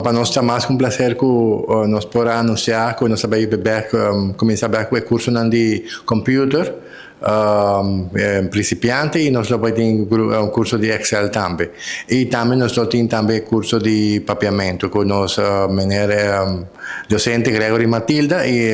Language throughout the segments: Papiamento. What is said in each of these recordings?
Pa nos ta mas ku un plaser ku nos por a anunsiá ku nos ta bai bèk kuminsá bèk ku e kursonan di kòmpiuter principiante i nos lo bai tin un kurso di Excel tambe. I tambe nos lo tin tambe e kurso di papiamentu ku nos meneer dosente Gregory Matilda i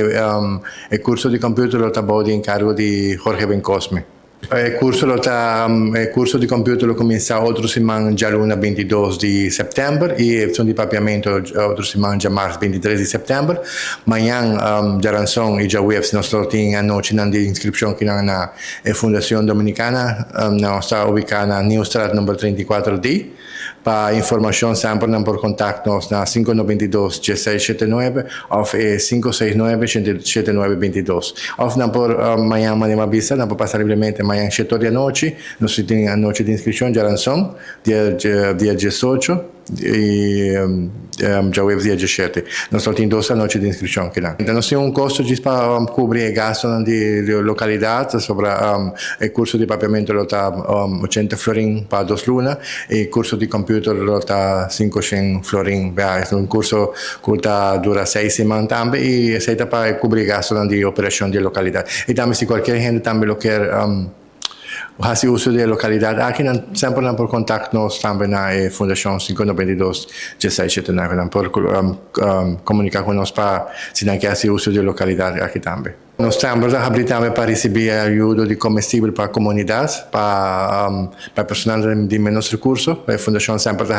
e kurso di kòmpiuter lo ta bou di enkargo di Jorge Bencosme. E kurso lo ta e kurso di kòmpiuter lo kuminsá otro siman djaluna 22 di sèptèmber i esun di papiamentu otro siman djamars 23 di sèptèmber. Mañan djaranson i djaweps nos lo tin anochinan di inskripshon kinan na e Fundacion Dominicana. Nos ta ubiká na Nieuwstraat number 34 D. Pa informashon semper nan por kontakt nos na 592 1679 òf e 569 7922. Òf nan por mañan manera mi a bisa nan por pasa libremente mañan 7 or di anochi. Nos tin anochi di inskripshon djaranson dia dia 18 i djaweps dia 17. Nos lo tin dos anochi di inskripshon kinan. Nos tin un kosto djis pa kubri e gastonan di lokalidat pasobra e kurso di papiamentu lo ta 80 florin pa 2 luna i kurso di kòmpiuter lo ta 500 florin. E ta un kurso ku ta dura 6 siman tambe i esei ta pa kubri gastonan di operashon di lokalidat. I tambe si kualkier hende tambe lo kier hasi uso di e lokalidat aki, nan semper nan por kontakt nos tambe na e Fundashon 592 1679. Nan por komuniká ku nos pa si nan ke hasi uso di e lokalidat aki tambe. Nos tambe ta habrí tambe pa risibí ayudo di komestibel pa komunidat, pa personal di ménos rekurso. E fundashon semper ta